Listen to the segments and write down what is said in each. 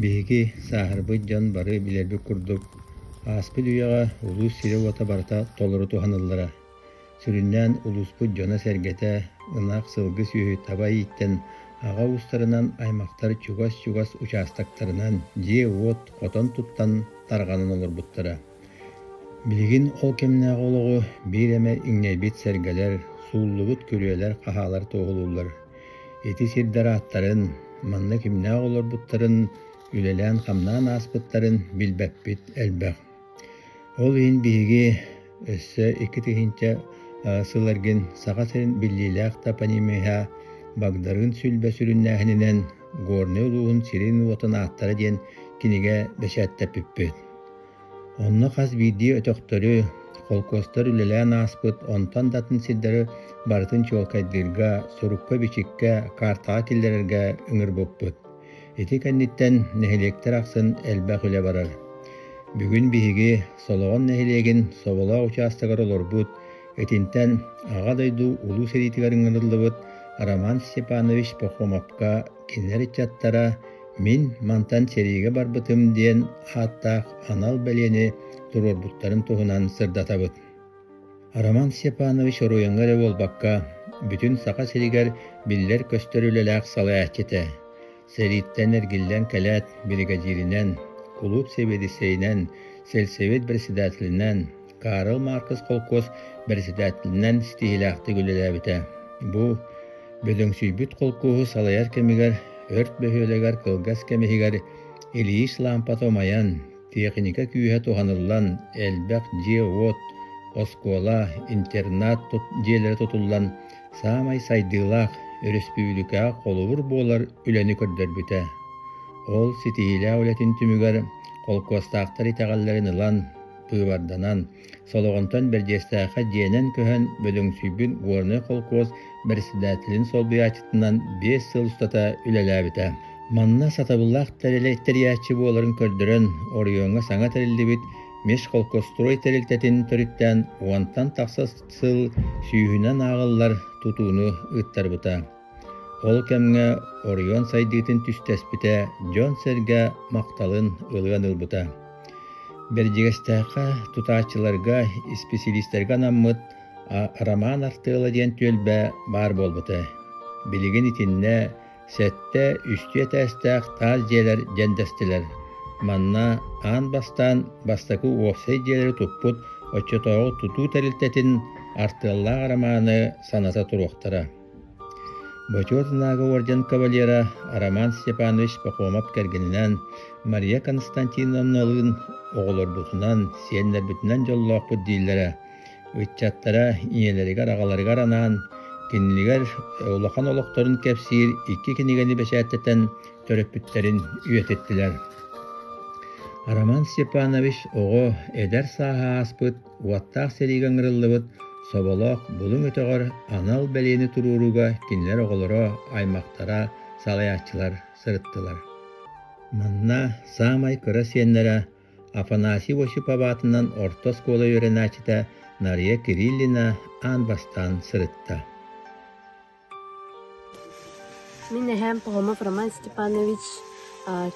Биһиги, сааһырбыт дьон бары билэрбит курдук, ааспыт үйэҕэ улуус сирэ-уота барыта толору туһаныллара. Сүрүннээн улууспут дьоно-сэргэтэ ынах, сылгы сүөһү таба ииттэн, аҕа уустарынан аймахтар чугас-чугас учаастактарынан дьиэ-уот, хотон туттан тарҕанан олорбуттара. Билигин ол кэмнээҕи олоҕу биир эмэ иҥнэйбит сэргэлэр, сууллубут күрүөлэр-хаһаалар туоһулууллар. Ити сирдэр ааттарын, манна кимнээх олорбуттарын, үлэлээн-хамнаан ааспыттарын билбэппит элбэх. Ол иһин биһиги өссө 2000 сыл эргин Саха сирин биллиилээх топонимиһа Багдарыын Сүлбэ сүрүннээһининэн Горнай улууһун сирин-уотун ааттара диэн кинигэ бэчээттэппиппит. Онно хас биирдии өтөхтөрү, холкуостар үлэлээн ааспыт онтон да атын сирдэри барытын чуолкайдыырга, сурукка-бичиккэ, картаҕа киллэрэргэ ыҥырбыппыт. Ити кэнниттэн нэһилиэктэр ахсын элбэх үлэ барар. Бүгүн биһиги Солоҕон нэһилиэгин Соболоох учаастагар олорбут, итинтэн Аҕа дойду Улуу сэриитигэр ыҥырыллыбыт Роман Степанович Пахомовка кинилэр ыччаттара «Мин мантан сэриигэ барбытым» диэн ааттаах анал бэлиэни туруорбуттарын туһунан сырдатабыт. Роман Степанович оройуоҥҥа эрэ буолбакка, бүтүн Саха сиригэр биллэр-көстөр үлэлээх салайааччы этэ. Сэрииттэн эргиллэн кэлээт биригэдьииринэн, кулууп сэбиэдиссэйинэн, сельсовет председателинэн, Карл Маркс холкуос бэрэссэдээтэлинэн ситиһиилээхтик үлэлээбитэ. Бу бөдөҥсүйбүт холкуоһу салайар кэмигэр Өрт бөһүөлэгэр кылгас кэм иһигэр Ильич лаампата умайан, тиэхиньикэ күүһэ туһаныллан, элбэх дьиэ-уот, оскуола, интернат дьиэлэрэ тутуллан, саамай сайдыылаах, өрөспүүбүлүкэҕэ холобур буолар үлэни көрдөрбүтэ. Ол ситиһиилээх үлэтин түмүгэр холкуостаахтар итэҕэллэрин ылан, быыбарданан, Солоҕонтон Бэрдьиэстээххэ дьиэнэн көһөн бөдөҥсүйбүт Горнай холкуос бэрэссэдээтэлин солбуйааччытынан 5 сыл устата үлэлээбитэ. Манна сатабыллаах тэрийээччи буоларын көрдөрөн, оройуоҥҥа саҥа тэриллибит Межхолкострой тэрилтэтин төрүттээн уонтан тахса сыл сүүһүнэн ааҕыллар тутууну ыыттарбыта. Ол кэмҥэ оройуон сайдыытын түстэспитэ, дьон-сэргэ махталын ылыан ылбыта. Бэрдьигэстээххэ тутааччыларга, исписэлиистэргэ анаммыт Роман артыала диэн түөлбэ баар буолбута. Билигин итиннэ сэттэ үстүү этээстээх таас дьиэлэр дьэндэстилэр. Манна аан бастаан бастакы уопсай дьиэлэри туппут оччотооҕу тутуу тэрилтэтин артыаллаах романы саната туруохтара. Бочуот Знага орден кавалера Роман Степанович Пахомов кэргэнинээн Мария Константиновналыын оҕолорбутунан, сиэннэрбитинэн дьоллоохпут дииллэрэ. Ыччаттара ийэлэригэр-аҕаларыгар анаан, кинилэр улахан олохторун кэпсиир икки кинигэни бэчээттэтэн төрөппүттэрин үйэтиттилэр. Роман Степанович оҕо эдэр сааһа ааспыт уоттаах сэриигэ ыҥырыллыбыт Соболоох Булуҥ өтөҕөр анал бэлиэни туруорууга кинилэр оҕолоро, аймахтара, салайааччылар сырыттылар. Манна саамай кыра сиэннэрэ Афанасий Осипов аатынан орто оскуола үөрэнээччитэ Нарыйа Кириллина аан бастаан сырытта. Мин эһээм Пахомов Роман Степанович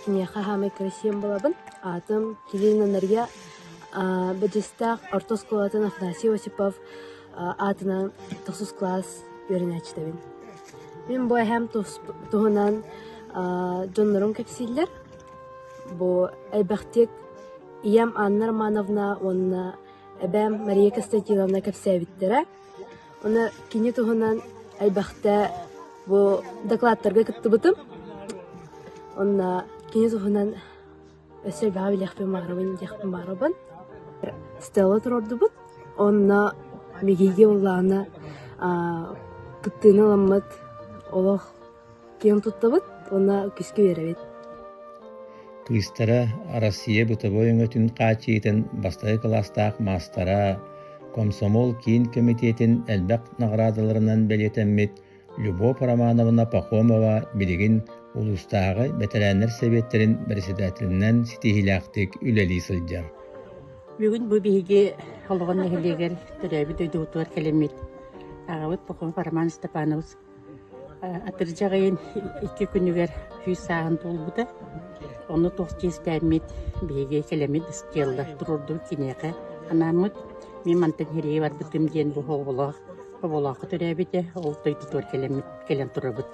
киниэхэ саамай кыра сиэн буолабын. Аатым Кириллина Нарыйа. Бэдьэстээх орто оскуолатын Афанасий Осипов аатынан тохсус кылаас үөрэнээччитэбин. Мин бу эһээм туһунан дьоннорум кэпсииллэр. Бу элбэхтик ийэм Анна Романовна уонна эбээм Мария Константиновна кэпсээбиттэрэ. Уонна кини туһунан элбэхтэ бу докладтарга кыттыбытым. Онно кини туһунан өссө элбэҕи билиэхпин баҕарабын диэхпин баҕарабын. Стелла туруордубут. Онно биһиги улаана кыттыыны ыламмыт олох киэн туттабыт уонна күүскэ үөрэбит. Кыыстара Россия бытовой өҥөтүн хааччыйыытын бастакы кылаастаах маастара, Комсомол киин кэмитиэтин элбэх наҕараадаларынан бэлиэтэммит Любовь Романовна Пахомова билигин улуустааҕы бэтэрээннэр сэбиэттэрин бэрэссэдээтэлинэн ситиһиилээхтик үлэлии сылдьар. Бүгүн бу биһиги Олоҕон нэһилиэгэр төрөөбүт дойдубутугар кэлэммит аҕабыт Пахомов Роман Степанович. Атырдьах ыйын икки күнүгэр 100 сааһын туолбута. Ону туох чиэстээммит биһиги кэлэммит стелла туруордубут киниэхэ анааммыт. Мин мантан иһирийэ барбытым диэн бу оҕолоох оҕолооххо төрөөбүтэ, ол дойдутугар кэлэммит кэлэн турабыт.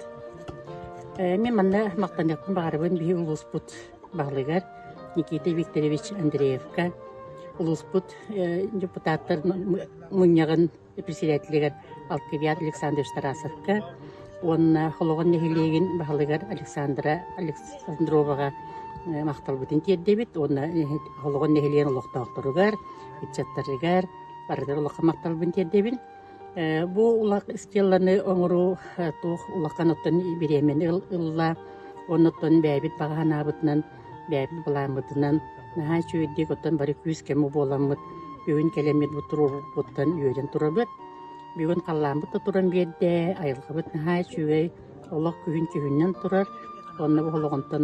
Мин манна махтаныахпын баҕарабын биһи улууспут баһылыгар Никита Викторович Андреевка, улууспут депутаттар мунньаҕын председателигэр Алкивиад Александрович Тарасовка уонна Холоҕон нэһилиэгин баһылыгар Александра Александроваҕа махталбытын тиэрдэбит уонна Холоҕон нэһилиэгин олохтоохторугар, ыччаттарыгар барытыгар улахан махталбын тиэрдэбин. Бу улахан стелланы оҥоруу туох улахан оттон бириэмэни ылла, оннуттан бэйэбит баҕа санаабытынан, бэйэбит былааммытынан наһаа үчүгэйдик оттон бары күүс-көмө буоламмыт бүгүн кэлэммит бу туруорбуттан үөрэн турабыт. Бүгүн халлааммыт да туран биэрдэ, айылҕабыт наһаа үчүгэй, олох күһүн күһүннэн турар. Онно бу олоҕунтан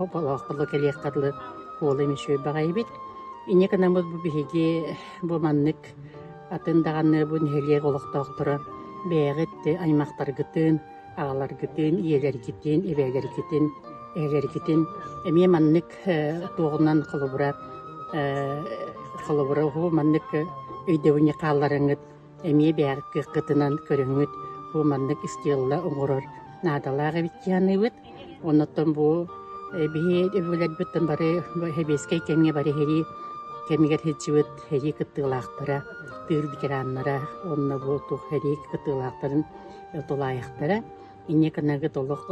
олоххо кэлиэххэ дылы куола эмиэ үчүгэй баҕайыбыт. Инньэ гынаммыт бу биһиги бу маннык Атын даҕаны бу нэһилиэк олохтоохторо бэйэҕит аймахтаргытын, аҕаларгытын, ийэлэргитин, эбээлэргитин, эһэлэргитин эмиэ маннык туоҕунан холобура холобура уһу маннык өйдөбүнньүк хаалларыҥҥыт эмиэ бэйэҕит кыаххытынан көрөҥҥүт бу маннык стелла оҥорор наадалаах эбит дии саныыбыт. Оннуттан бу биһи өбүгэлэрбиттэн бары сэбиэскэй кэмҥэ бары сэрии кэмигэр сылдьыбыт сэрии кыттыылаахтара, тыыл ветераннара уонна бу туох сэрии кыттыылаахтарын тулаайахтара. Инньэ гынагыт олох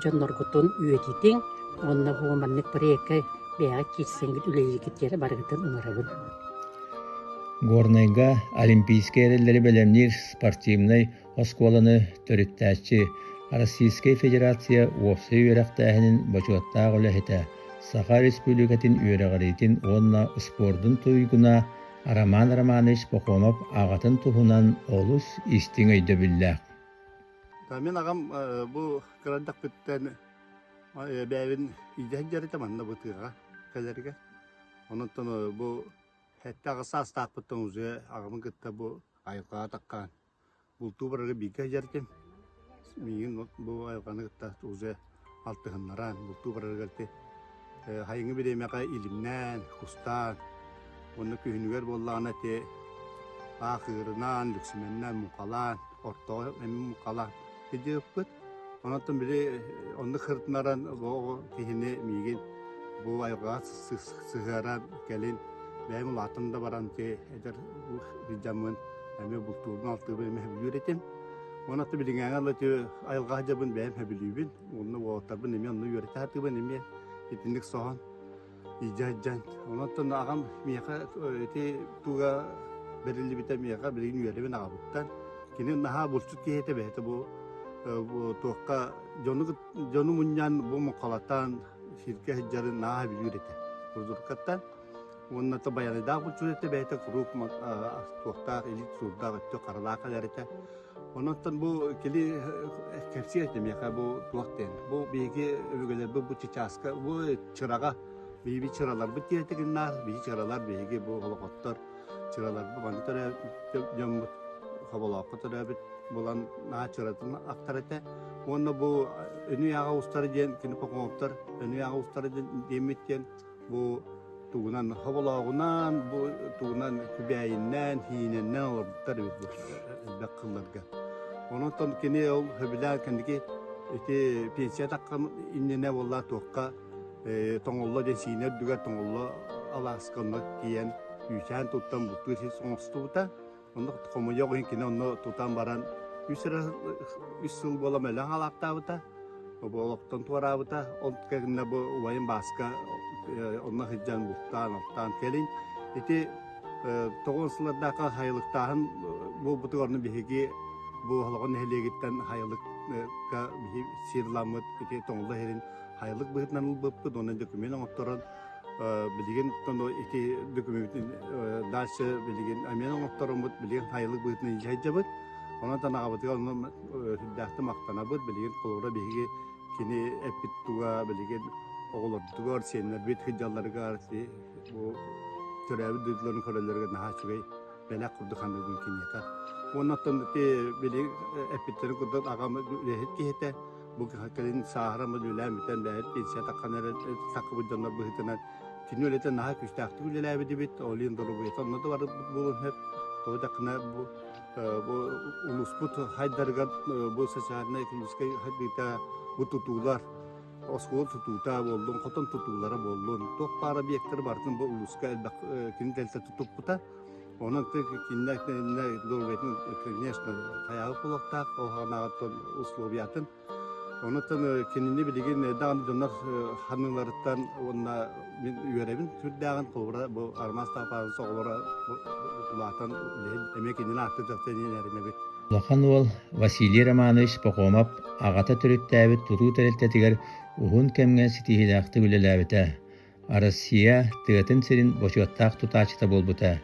дьонноргутун үйэтитиҥ уонна бу маннык проекка бэйэҕит киирсэҥҥит үлэлииргит диэн барыгытын ыҥырабын. Горнайга Олимпийскай эрэллэри бэлэмниир спортивнай Оскуоланы төрүттээччи, Российскай Федерация уопсай үөрэхтээһинин бочуоттаах үлэһитэ, Саха Республикатын үөрэҕириитин уонна спордун туйгуна Роман Романович Пахомов аҕатын туһунан олус истиҥ өйдөбүллээх. Мин аҕам бу кыра эрдэхпиттэн бэйэбин илдьэ сылдьар этэ манна бу тыаҕа кэлэригэр. Онон бу 7-8 саастаахпыттан уже аҕабын кытта бу айылҕаҕа таххан Бултуу барарга бииргэ сылдьар этим. Миигин бу айылҕаны кытта уже алтыһыннаран, бултуу барарыгар ити сайыҥҥы бириэмэҕэ илимнээн, кустаан, уонна күһүнүгэр буоллаҕына ити аахыырынан, лүксүмэннээн, муҥхалаан, ортоҕо эмиэ муҥхалаан сылдьыбыппыт. Онон били оннук сырытыннаран бу оҕо киһини миигин бу айылҕаҕа сыһыаран кэлин бэйэм улаатан да баран ити эдэр сылдьаммын эмиэ бултуурбун алтыыбын эмиэ сөбүлүүр этим. Уонна билиҥҥээҥи ыла ити айылҕа сылдьабын бэйэм сөбүлүүбүн. Уонна уолаттарбын эмиэ онно үөрэтэ сатыыбын эмиэ итинник соһон илдьэ сылдьан. Онон аҕам миэхэ ити туга бэриллибитэ миэхэ билигин үөрэбин аҕабыттан. Кини наһаа булчут киһи этэ бэйэтэ бу туохха дьону дьону мунньан бу муҥхалатан сиргэ сылдьарын наһаа сөбүлүүр этэ. Урдуркаттан Уонна то баяныйдаах булчут этэ бэйэтэ куруук туохтаах илии суурдаах өттө харалаах кэлэр этэ. Онон бу кили кэпсиир этэ миэхэ бу туох диэн. Бу биһиги өбүгэлэрбит бу чычааска бу чыраҕа биһиги чыраларбыт диэтэ гыннаах биһиги чыралар биһиги бу олохоттор чыраларбыт манна төрөөбүт дьоммут Хоболооххо төрөөбүт булан наһаа чыратын ахтар этэ. Уонна бу Өнүй аҕа устара диэн кини Пахомовтар Өнүй аҕа устара диэммит диэн Бу тугунан хоболооҕунан, бу тугунан күбээйиннээн, хиинэннэн олорбуттар эбит бу элбэх кылларга. Онон кини ол сөбүлээн кэнники ити пенсия таххан иннинэ буолла туохха тоҥолло диэн сиинэ үрдүгэр тоҥолло алааска онно тиийэн үүчээн туттан бултуур сир оҥостубута. Онно хомойуох иһин кини онно тутан баран үс эрэ үс сыл буола мөлөөн халааттаабыта. Бу олохтон туораабыта. Ол кэннэ бу убайым Бааска онно сылдьан бултаан, алтаан кэлин. Ити тоҕус сыллардаахха хайылыктааһын буолбутугар онно биһиги бу Олоҕон нэһилиэгиттэн хайылыкка биһи сир ламмыт ити тоҥолло иһэрин хайылык быһыытынан ылбыппыт уонна документ оҥотторон билигин ити документин дальше билигин эмиэ оҥоттороммут билигин хайылык быһыытынан илдьэ сылдьабыт. Онон танаҕабытыгар онно сүрдээхтик махтанабыт. Билигин холобура биһиги кини эппит туга билигин оҕолорбутугар, сиэннэрбит сылдьалларыгар бу төрөөбүт дойдуларын көрөллөрүгэр наһаа үчүгэй. бэлэх курдук саныыбын киниэхэ. Уонна оттон ити били эппиттэрин курдук аҕам үлэһит киһитэ бу кэлин сааһыран үлэлээн бүтэн бэйэт пенсия таххан эрэ таххыбыт дьоннор быһыытынан кини үлэтэ наһаа күүстээхтик үлэлээбит эбит ол иһин доруобуйата онно да барбыт буолуон сөп тоҕо диэххинэ бу бу улууспут хайдарыгар бу социальнай-экономическай хайдыыта бу тутуулар оскуола тутуута буоллун, хотон тутуулара буоллун, туох баар объектары барытын бу улууска элбэх кини дельта тутуппута. Онон кинилэр доруобуйатын, конечно, хайаабыт буолуохтаах, ол ханаҕыттан условиятын. Онон кинини билигин даҕаны дьоннор ханыыларыттан уонна мин үөрэбин сүрдээҕин, холобура бу Армаз Тапаевич оҕолоро улаатан эмиэ кинини ааттыы дьахтар эрэнэбит. Улахан уол Василий Романович Пахомов аҕата төрүттээбит тутуу тэрилтэтигэр уһун кэмҥэ ситиһиилээхтик үлэлээбитэ. Россия тыатын сирин бочуоттаах тутааччыта буолбута.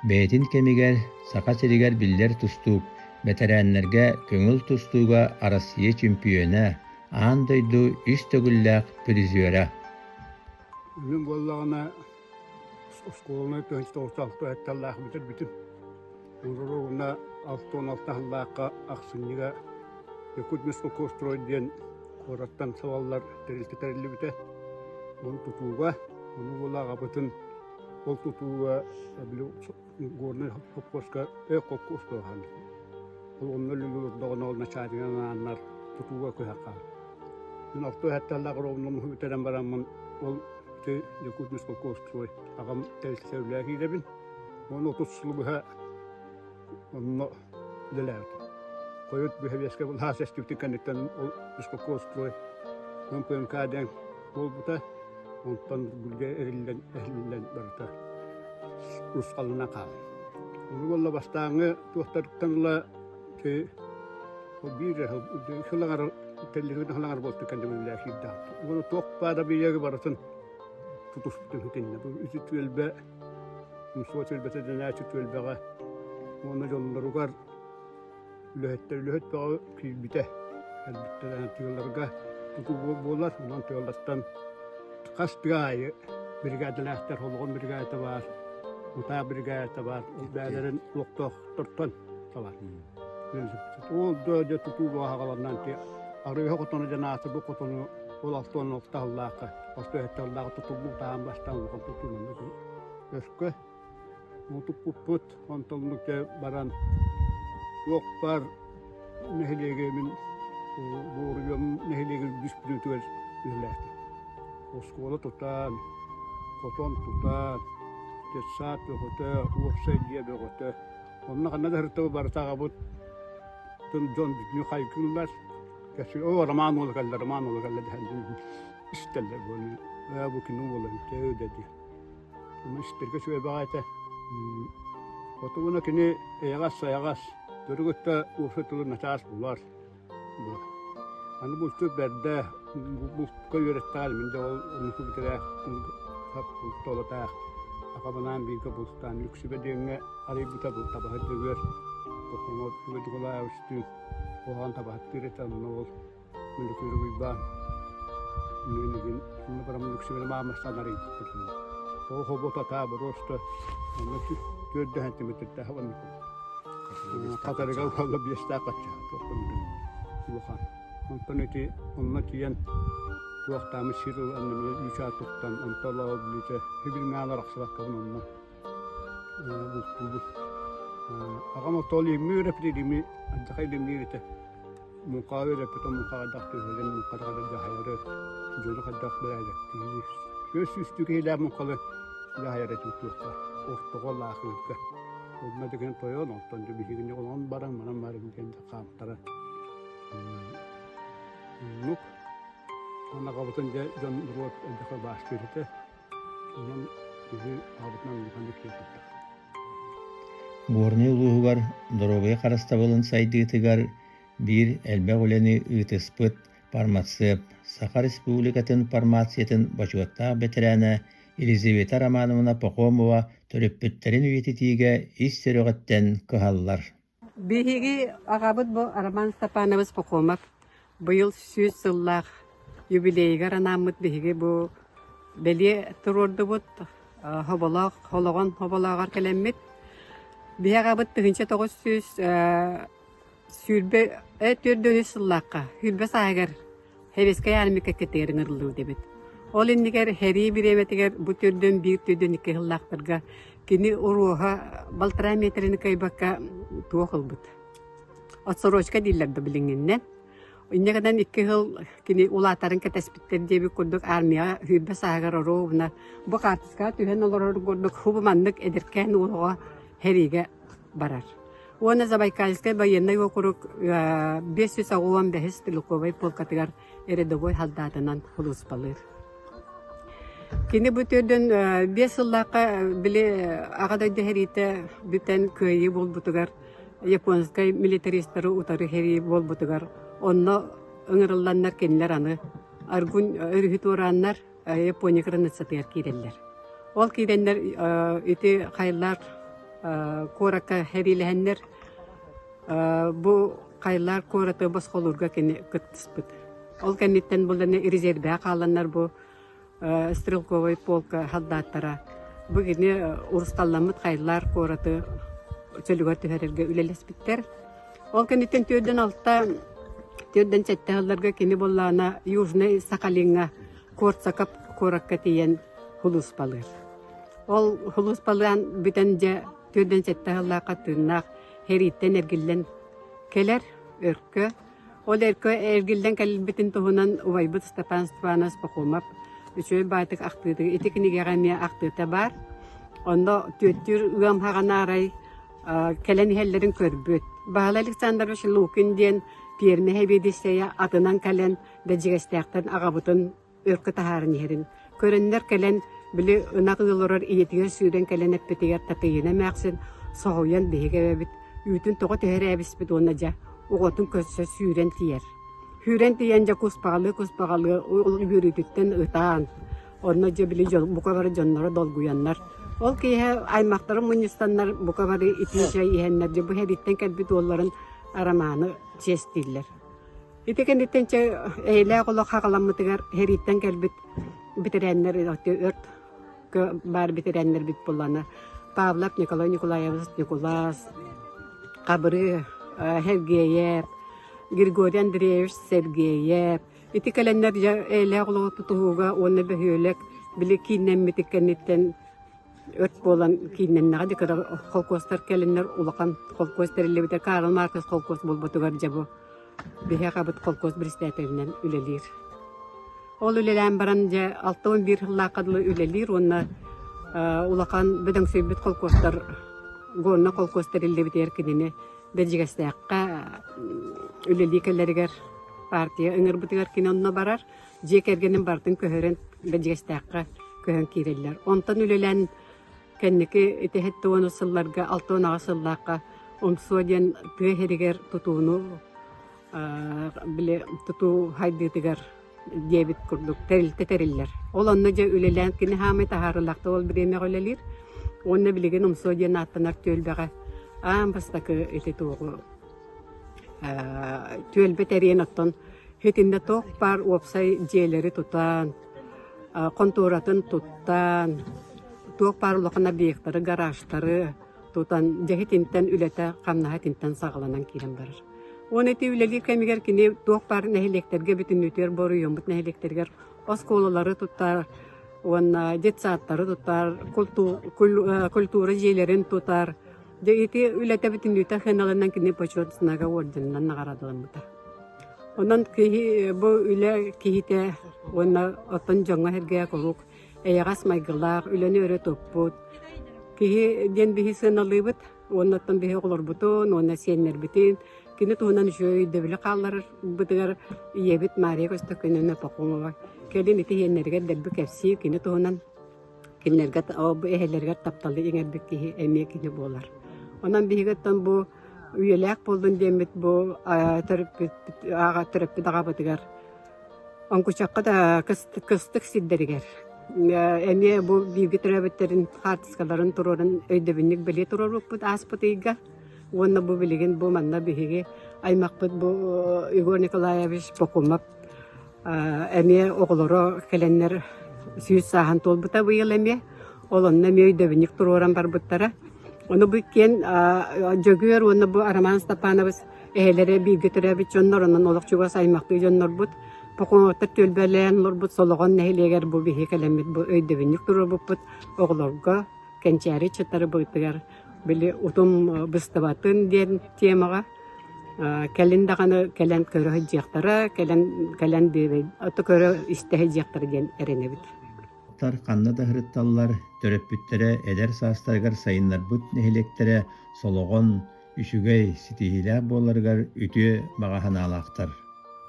Бэйэтин кэмигэр Саха сиригэр биллэр тустуук, бэтэрээннэргэ көҥүл тустууга Россия чөмпүйүөнэ, аан дойду үс төгүллээх призера. Мин буоллаҕына оскуоланы 1996 этталлаах бүтэрбитим. Уруругуна 66 сыллаахха ахсынньыга Якутмежколхозстрой диэн куораттан салаллар тэрилтэ тэриллибитэ. Ону тутууга, ону буола аҕабытын ол тутууга били Горнай холкуоска эй холкуоска Ол онно үлэлиир ол начальнигынан анааннар тутууга көһө хаалбыт. Мин алта сэттэлээх ровно бүтэрэн бараммын ол ити Якутмежколхозстрой аҕам тэрилтэтэ үлэлээ киирэбин. Уонна 30 сылы быһа онно үлэлээбитим. Хойут быһа былаас эстибитин кэнниттэн ол Бескокострой МПМК диэн буолбута. Онтон бүлгэ эриллэн, эһиллэн барыта урусхалланан хаалла. Ону буолла бастааҥҥы туохтарыттан ыла биир сыл аҥар тэллэһин сыл аҥар буолтун кэннэ үлэлээ киирдэҕим. Уонна туох баара бириэги барытын тутуспутум итиннэ. Бу үс түөлбэ Мусуо түөлбэтэ дэнээччи түөлбэҕэ уонна дьонноругар үлэһиттэр үлэһит бөҕө киирбитэ. Кэлбиттэрэ тыаларга тутуу буолар, онон тыаллартан хас тыа аайы бригадалаахтар, олоҕун бригадата баар, мутаах бригадата баар, ол бэйэлэрин олохтоохтортон талар. Ол дьэ тутуу бөҕө хаҕаланан арыыһа хотону дьэ наасы бу хотону ол 66 сыллаахха, 67 сыллаахха тутуллуу таһаан бастаан улахан тутуунан өскө туппуппут онтоннук дьэ баран туох баар нэһилиэги мин буоруйам нэһилиэгин үгүс бүлүүтүгэр үлэлээтим. Оскуола тутан, хотон тутан, детсад бөҕөтө, уопсай дьиэ бөҕөтө. Онно ханна да сырыттабыт барыта аҕабыт дьон бүтүнүү хайгыыллар. Кэпсиир, оо, Роман уола кэллэ, Роман уола кэллэ дэһэн истэллэр буолан, ээ бу кини уола үтэ да диэн. Ону истэргэ үчүгэй баҕайы этэ. Отугуна кини эйэҕэс-сайаҕас, төрүгүттэ уопсай тылы начаас булар. Аны булчут бэрдэ, бултка үөрэттэҕэр мин да ол оннуку бүтэрээх бултолотаах аҕабынаан бииргэ бултаан Лүксүбэ диэҥҥэ арыйбыта бу табаһыт Дьөгүөр Пахомов Николаевичтыын куһаҕан табаһыттыыр этэ онно ол Мөлөкүөрү Уйбаан Мин онно бараммын үксүбэр маамастан арыйбыппыт. Ол хоботата просто онно түөрдэһэн тимиртэрдээх оннук. Хатарыга уолла биэстээх бачча улахан. Онтон ити онно тиийэн туохтаамы сир ылан үүчаа туттан онто олоо билитэ хибилмээн арахсыбаккабын онно бултуубут. Аҕам ол илимниир эпит илими ардахай илимниир этэ. Муҥхаҕа үөрэппит муҥхаҕа хайдах түһэрин, муҥхата хайдах дьаһайары, дьону хайдах бэрээдэктиири. Түөрт сүүстүү киһилээх муҥхалы дьаһайар этим туохха, ортоҕо лаахыырга. Онно дэгэн тойон, онтон дьэ биһигини онон баран, манан баран диэн хаамтара. Оннук. Онон аҕабытын дьэ дьон норуот элбэхэ баастыыр этэ. Онон биһи аҕабытынан улаханнык киэн туттар. Горнай улууһугар доруобуйа харыстабылын сайдыытыгар биир элбэх үлэни ыытыспыт фармацевт, Саха Республикатын фармациятын бочуоттаах бэтэрээнэ Елизавета Романовна Пахомова төрөппүттэрин үйэтитиигэ ис сүрэҕиттэн кыһаллар. Биһиги аҕабыт бу Роман Степанович Пахомов быйыл 100 сыллаах юбилейыгар анааммыт биһиги бу бэлиэ туруордубут хоболоох холоҕон хоболооҕор кэлэммит. Биһи аҕабыт 1900 сүүрбэ 43 сыллаахха сүүрбэ сааһыгар Сэбиэскэй армия кэккэтигэр ыҥырыллыбыт эбит. Ол иннигэр сэрии бириэмэтигэр бу төрдүөн биир төрдүөн икки сыллаахтарга кини уруоһа балтараа миэтэрэни кыайбакка туох ылбыт. Отсрочка дииллэр да билиҥҥиннэн. Инньэ гынан икки сыл кини улаатарын кэтэспиттэр диэбит курдук армияҕа сүүрбэ сааһыгар оруобуна бу хаартыскаҕа түһэн олорор курдук хубу маннык эдэркээн уол оҕо сэриигэ барар. Уонна Забайкальскай байыаннай уокурук 585 стрелковай полкатыгар рядовой солдатынан сулууспалыыр. Кини бу төрдүн 5 сыллаахха били Аҕа дойду сэриитэ бүтэн кыайыы буолбутугар японскай милитаристары утары сэрии буолбутугар онно ыҥырылланнар кинилэр аны Аргун өрүһү туорааннар Япония границатыгар киирэллэр. Ол киирэннэр ити Хайлар куоракка сэриилэһэннэр бу Хайлар куораты босхолуурга кини кыттыспыт. Ол кэнниттэн буланы резервэҕэ хааланнар бу стрелковай полка солдаттара бу кини урусхалламмыт Хайлар куораты чөлүгэр түһэрэргэ үлэлэспиттэр. Ол кэнниттэн түөрдэн алта, түөрдэн сэттэ сылларга кини буоллаҕына Южный Сахалиҥҥа Корсаков куоракка тиийэн сулууспалыыр. Ол сулууспалаан бүтэн дьэ түөрдэн сэттэ сыллаахха тыыннаах сэрииттэн эргиллэн кэлэр Өркө. Ол Өркө эргиллэн кэлбитин туһунан убайбыт Степан Степанович Пахомов үчүгэй баайтык ахтыытыгар ити кинигэҕэ эмиэ ахтыыта баар. Онно түөттүүр ыам хаҕана арай кэлэн иһэллэрин көрбүт. Баһылай Александрович Лукин диэн пиэрмэ сэбиэдиссэйэ атынан кэлэн Бэрдьигэстээхтэн аҕабытын өркө таһааран иһэрин көрөннөр кэлэн били ынах ыы олорор ийэтигэр сүүрэн кэлэн эппитигэр Татыйына эмээхсин соһуйан биһиги эбэбит үүтүн тоҕо түһэрээбиспит уонна дьэ оҕотун көрсө сүүрэн тиийэр. Сүүрэн тиийэн дьэ куспаҕалыы-куспаҕалыы ол үөрүүтүттэн ытаан онно дьэ били дьон бука бары дьонноро долгуйаннар ол киэһэ аймахтарын мунньустаннар бука бары итии чэй иһэннэр дьэ бу сэрииттэн кэлбит уолларын Арамааны чиэстииллэр. Ити кэнниттэн чэ эйэлээх олох хаҕаламмытыгар сэрииттэн кэлбит бэтэрээннэр өрт баар бэтэрээннэрбит буоллаҕына Павлов Николай Николаевич Ньукулаас, Хабырыы Сергеев, Григорий Андреевич Сергеев ити кэлэннэр дьэ эйэлээх олоҕу тутуһууга уонна бөһүөлэк били кииннэммитин кэнниттэн өрт буолан кииннэннэҕэ дии кыра холкуостар кэлэннэр улахан холкуос тэриллибитэ Карл Маркс холкуос буолбутугар дьэ бу биһиэхэ абыт холкуос председателинэн үлэлиир. Ол үлэлээн баран дьэ 61 сыллаахха дылы үлэлиир уонна улахан бөдөҥсүйбүт холкуостар Горно холкуос тэриллибитигэр кинини Бэрдьигэстээххэ үлэлии кэлэригэр партия ыҥырбытыгар кини онно барар. Дьиэ кэргэнин барытын көһөрөн Бэрдьигэстээххэ көһөн киирэллэр. Онтон үлэлээн кэнники ити 70 сылларга 68 сыллаахха Умсуо диэн тыа сиригэр тутууну били тутуу хайдыытыгар диэбит курдук тэрилтэ тэриллэр. Ол онно дьэ үлэлээн кини хаамай таһаарыылаахтык ол бириэмэҕэ үлэлиир. Уонна билигин Умсуо диэн ааттанар түөлбэҕэ аан бастакы ити туоҕу түөлбэ тэрийэн оттон итиннэ туох баар уопсай дьиэлэри тутан, хонтуоратын туттан, туох баар улахан объектары, гаражтары тутан дьэ итинтэн үлэтэ хамнаһа итинтэн саҕаланан киирэн барар. Уонна ити үлэлиир кэмигэр кини туох баар нэһилиэктэргэ бүтүннүүтүгэр боруйуммут нэһилиэктэригэр оскуолалары тутар уонна детсадтары тутар, культура дьиэлэрин тутар. Дьэ ити үлэтэ бүтүннүүтэ сыаналанан кини Почет знага орденынан наҕараадаламмыта. Онон киһи бу үлэ киһитэ уонна оттон дьоҥҥо-сэргэҕэ куруук эйэҕэс майгылаах, үлэни өрө туппут киһи диэн биһи сыаналыыбыт. Уонна оттон биһи оҕолорбутун уонна сиэннэрбитин кини туһунан үчүгэй өйдөбүлү хаалларарбытыгар ийэбит Мария Көстөкүнүнэ Пахомова кэлин ити сиэннэригэр дэлби кэпсиир кини туһунан кинилэргэ бу эһэлэригэр тапталы иҥэрбит киһи эмиэ кини буолар. Онон биһиги оттон бу үйэлээх буоллун диэммит бу төрөппүт төрөппүт аҕабытыгар Оҥкучахха да кыстык сирдэригэр эмиэ бу бииргэ төрөөбүттэрин хаартыскаларын туруоран өйдөбүнньүк бэлиэ туруорбуппут ааспыт ыйга. Уонна бу билигин бу манна биһиги аймахпыт бу Егор Николаевич Бокумов эмиэ оҕолоро кэлэннэр 100 сааһын туолбута быйыл эмиэ. Ол онно эмиэ өйдөбүнньүк туруоран барбыттара. Ону бу иккиэн Дьөгүөр уонна бу Роман Степанович эһэлэрэ бииргэ төрөөбүт дьоннор, онон олох чугас аймахтыы дьоннорбут. Похомовтар түөлбэлээн олорбут Солоҕон нэһилиэгэр бу биһи кэлэммит бу өйдөбүнньүк туруорбуппут оҕолорго кэнчээри ыччаттары быытыгар били утум быстыбатын диэн темаҕа кэлин даҕаны кэлэн көрө сылдьыахтара, кэлэн кэлэн ото көрө истэ сылдьыахтара диэн эрэнэбит. Ханна да сырытталлар, төрөппүттэрэ эдэр саастарыгар сайыннарбыт нэһилиэктэрэ Солоҕон үчүгэй, ситиһиилээх буоларыгар үтүө баҕа санаалаахтар.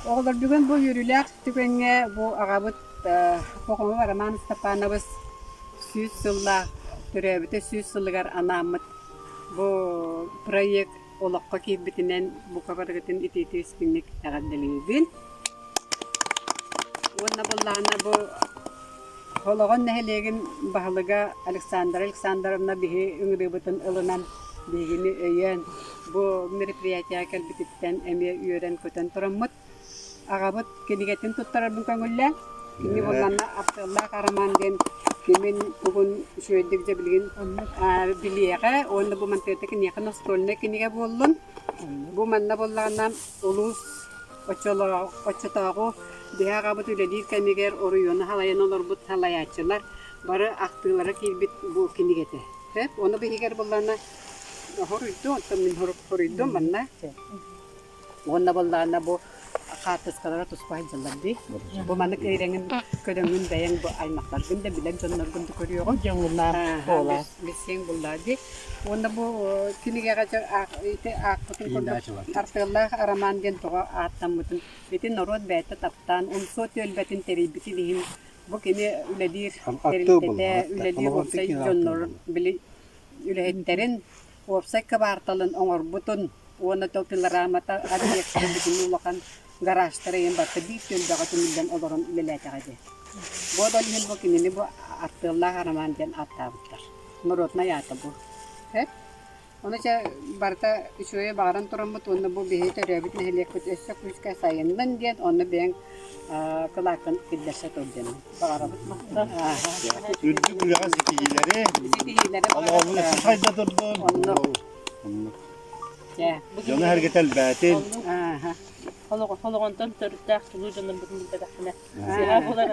Оҕолор бүгүн бу үөрүүлээх түгэҥҥэ бу аҕабыт Похомов Роман Степанович 100 сыллаах төрөөбүтэ 100 сылыгар анааммыт бу проект олоххо киирбитинэн бука барыгытын итиитик истиҥник эҕэрдэлиибин. Уонна буоллаҕына бу Олоҕон нэһилиэгин баһылыга Александра Александровна биһи ыҥырыыбытын ылынан биһигини өйөөн бу мероприятиеҕа кэлбититтэн эмиэ үөрэн-көтөн тураммыт аҕабыт кинигэтин туттарарбын көҥүллээн кини буоллаҕына Артыаллаах Арамаан диэн кимин тугун үчүгэйдик дьэ билигин билиэҕэ уонна бу мантыата киниэхэ настольнай кинигэ буоллун. Бу манна буоллаҕына улуус Оччотооҕу биһи аҕабыт үлэлиир кэмигэр оройуону салайан олорбут салайааччылар бары ахтыылара киирбит бу кинигэтэ. Сөп. Ону биһигэр буоллаҕына хоруйду, оттон мин хоруйдум манна. Уонна буоллаҕына бу хаартыскалара туспа сылдьаллар дии. Бу маннык эйрэҥин көрөҥҥүн бэйэҥ бу аймахтаргын да билэр дьонноргун да көрүөҕүҥ. Дьоҥҥунаах буолаа. Билсиэҥ буллаа дии. Уонна бу кинигэҕэ ити аахпытын курдук Артыаллаах Арамаан диэн тоҕо ааттаммытын ити норуот бэйэтэ таптаан умсуо түөлбэтин тэрийбитин иһин бу кини үлэлиир тэрилтэтэ, үлэлиир уопсай дьоннорун били үлэһиттэрин уопсай кыбаарталын оҥорбутун уонна тыл пилорамата объектара бүтүннүү улахан гаражтара иһин барыта биир түөлбэҕэ түмүллэн олорон үлэлээтэҕэ дии. Бу ол иһин бу кинини бу Артыаллаах Арамаан диэн ааттаабыттар. Народнай аата бу. Сөп. Ону чэ барыта үчүгэйи баҕаран тураммыт уонна бу биһиги төрөөбүт нэһилиэкпит өссө күүскэ сайыннын диэн онно бэйэҥ кылааккын киллэрсэ тур диэн баҕарабыт. Үрдүк үлэҕэ ситиһиилэри, Ситиһиилэри олоҕун өссө сайда турдун. Оннук. Оннук. Чэ. Дьону эргитэ элбээтин. Ааха. Холоҕонтон төрүттээх чулуу дьоннорбутун билбэтэхпинэ сыһа булар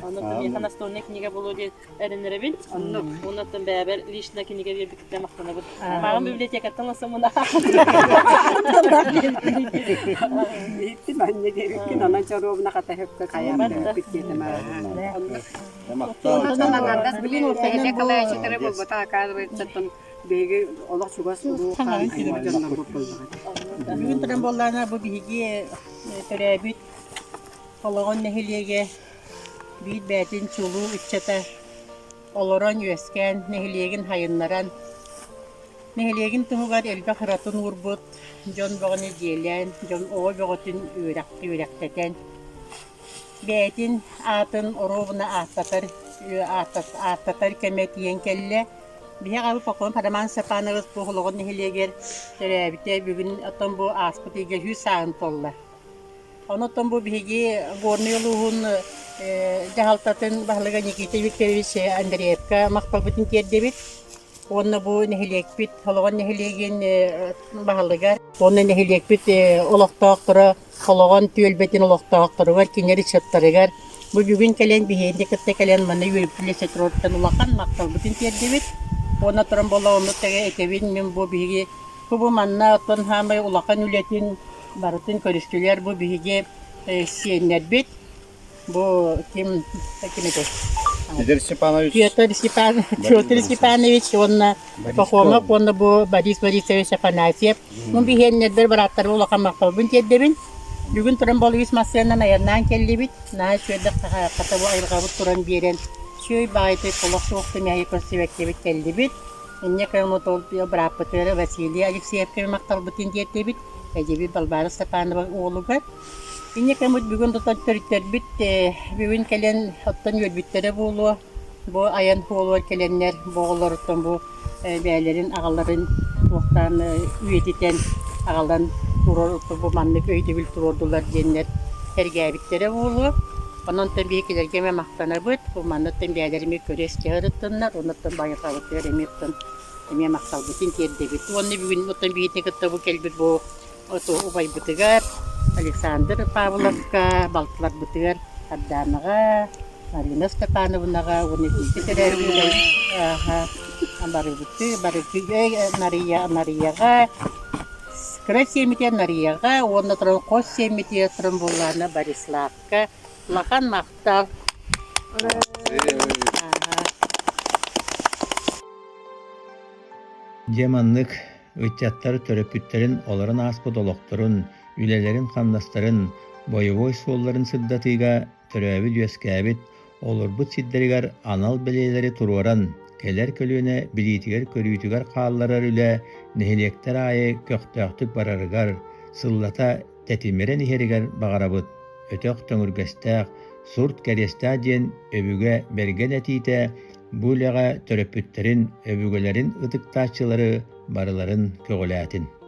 онно миэхэ настольнай кинигэ буолуо диэн эрэнэрэбин. Оннук. Оннуттан бэйэбэр лично кинигэ биэрбикиттэн махтанабын. Мааҕын библиотекаттан ылсаммын Иһиттим анньа диэбиккин, онон чоруобуна хата хөккө хайаан диэтим. Онтон аҥардас билин нэһилиэк салайааччылара буолбатах, оказывается, биһиги олох чугас уруу хаан аймах дьоннорбут буоллаҕа. Бүгүн туран буоллаҕына бу биһиги төрөөбүт Олоҕун нэһилиэгэ биир бэйэтин чулуу ыччата олорон үөскээн, нэһилиэгин хайыннаран, нэһилиэгин туһугар элбэх ыратын уурбут дьон бөҕөнү дьиэлээн, дьон оҕо бөҕөтүн үөрэхтэтэн, бэйэтин аатын оруобуна ааттатар ааттатар кэмэ тиийэн кэллэ. Биһиги аҕабыт Похуон Роман Степанович бу Олоҕун нэһилиэгэр төрөөбүтэ бүгүн оттон бу ааспыт ыйга 100 сааһын туолла. Онон бу биһиги Горнай улууһун дьаһалтатын баһылыга Никита Викторович Андреевка махталбытын тиэрдэбит. Уонна бу нэһилиэкпит Холоҕон нэһилиэгин баһылыгар уонна нэһилиэкпит олохтоохторо Холоҕон түөлбэтин олохтоохторугар, кинилэр ыччаттарыгар бу бүгүн кэлэн биһигини кытта кэлэн манна үөрүүтүлэ сэтроттан улахан махталбытын тиэрдэбит. Уонна туран буолла оннук тэгэ этэбин мин бу биһиги бу манна оттон хаамай улахан үлэтин Барытын көрүстүлэр бу биһиги сиэннэрбит. Бу ким ким этэй? Петр Степанович. Петр, Степан, Петр Степанович уонна Пахомов уонна бу Борис Борисович Афанасьев. Бу биһиэннэрбэр бырааттарым улахан махталбын тиэрдэбин. Бүгүн туран болугус массыынанан айаннаан кэллибит. Наһаа үчүгэйдик хата бу айылҕабыт туран биэрэн, үчүгэй баҕайытык олох суох түмэһи көрсүбэккэбит кэллибит. Инньэ гынан бырааппытыгар Василий Алексеевка махталбытын тиэрдэбит. Эдьиийбит Балбаара Степанова уолугар. Инньэ кэммит бүгүн тутан төрүттэрбит бүгүн кэлэн оттон үөрбүттэрэ буолуо. Бу айан суолугар кэлэннэр бу оҕолоруттан бу бэйэлэрин аҕаларын туохтаан үйэтитэн аҕалан туруор бу маннык өйдөбүл туруордулар диэннэр сэргээбиттэрэ буолуо. Онон биһикилэргэ эмэ махтанабыт. Бу манныттан бэйэлэрин эмиэ көрө-истэ сырыттыннар, оннуттан байҕабытыгар эмиэ оттон. Эмиэ махталбытын тиэрдэбит. Уонна бүгүн оттон биһигини кытта бу кэлбит бу убайбытыгар Александр Павловка, балтыларбытыгар Ардаанаҕа, Марина Степановнаҕа уонна бииргэ төрөөбүт барыбыты барыгы Нария Нарияҕа кыра сиэммитигэр Нарияҕа уонна туран хос сиэммитигэр туран буоллаҕына Бориславка улахан махтал. Дьэ маннык ыччаттар төрөппүттэрин олорон ааспыт олохторун, үлэлэрин-хамнастарын, бойобуой суолларын сырдатыыга төрөөбүт-үөскээбит, олорбут сирдэригэр анал бэлиэлэри туруоран, кэлэр көлүөнэ билиитигэр-көрүүтүгэр хаалларар үлэ нэһилиэктэр аайы көхтөөхтүк барарыгар, сыллата тэтимирэн иһэригэр баҕарабыт. Өтөх төҥүргэстээх, сурт кэриэстээх диэн өбүгэ бэргэн этиитэ бу үлэҕэ төрөппүттэрин, өбүгэлэрин ытыктааччылары барыларын көҕүлээтин.